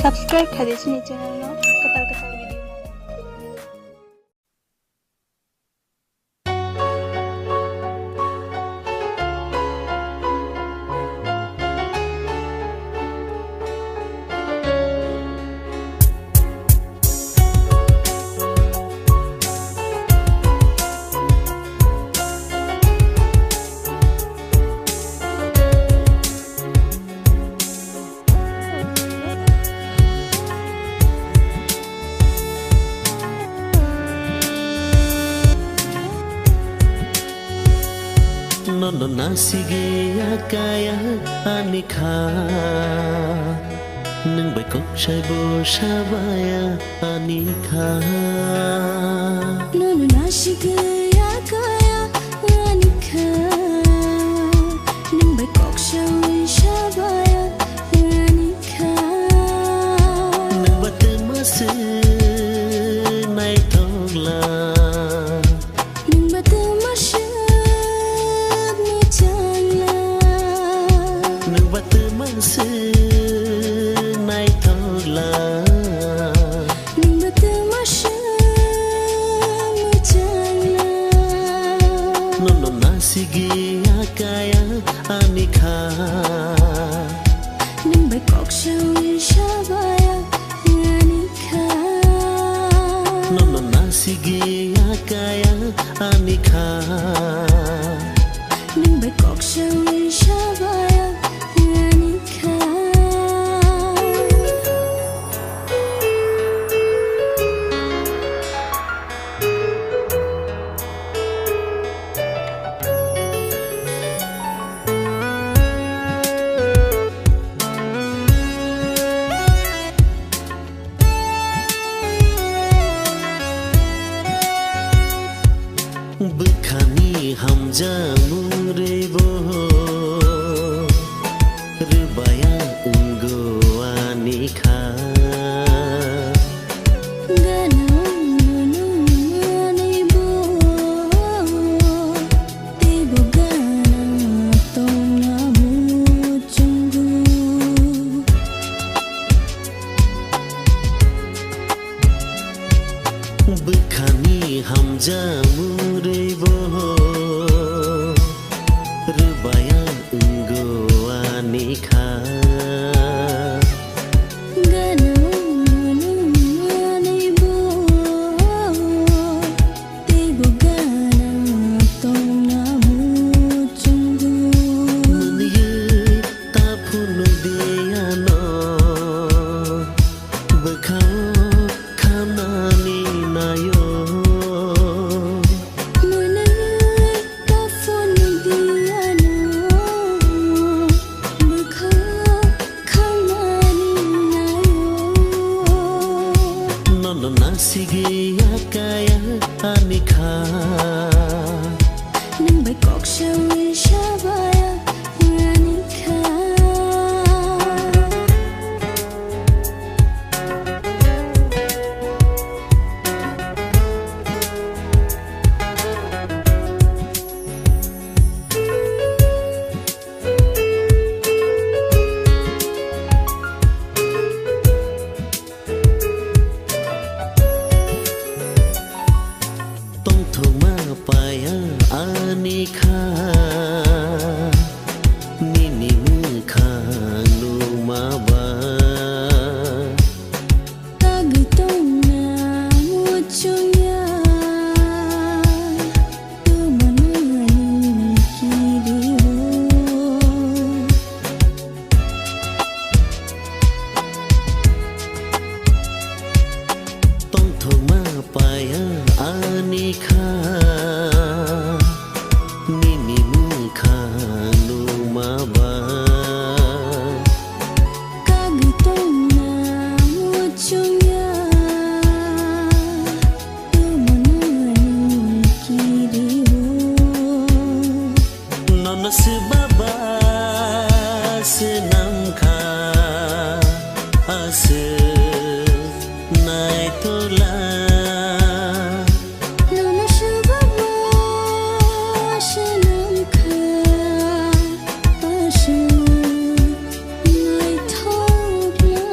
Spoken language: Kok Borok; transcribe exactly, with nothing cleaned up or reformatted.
Subscribe khaidi chini channel no kwtal kwtal video. Nono nasigwi ya kaya ani kha, nwng bai kok saibo sabaya ani kha. Nono nasigwi ya kaya ani kha, nwng bai kok sawi sabaya ani kha. Nwng ba twma se naithok la. Nwng ba twma se mwchang la. Nwng ba twma se naithok la. Nwng ba twma se mwchang la. Nono nasigwi ya kaya ani kha. Nwng bai kok sawi sabaya ani kha. Nono nasigwi ya kaya ani kha. Nwng bai kok sawi sabaya ani kha. Bwkhani hamjakmung rwibo rwbaya wngo ani kha. Gana wngo ani bo, teibo gana tongna muchungo. Bwkhani hamjakmung rwibo rwbaya wngo ani kha. Gana wngo ani bo, teibo gana tongna muchungo. Mwnwi ta phunuk di ano. Bwkhao khamnani naio. Mwnwi ta phunuk di ano. Bwkhao khamnani naio. Nono nasigwi ya kaya ani kha. Nwng bai kok sawi sabaya ani kha. Tongthokma paya ani kha, nini mwkhang nukma ba. Tagwi tongna muchungya, tongmani kirio. Tongthokma paya ani kha, nini mwkhang nukma ba. Kagwi tongna muchungya, tongmani kirio. Nono swbaba swnam kha, aswk naithola. Nono swbaba swnam kha, aswk naithokla.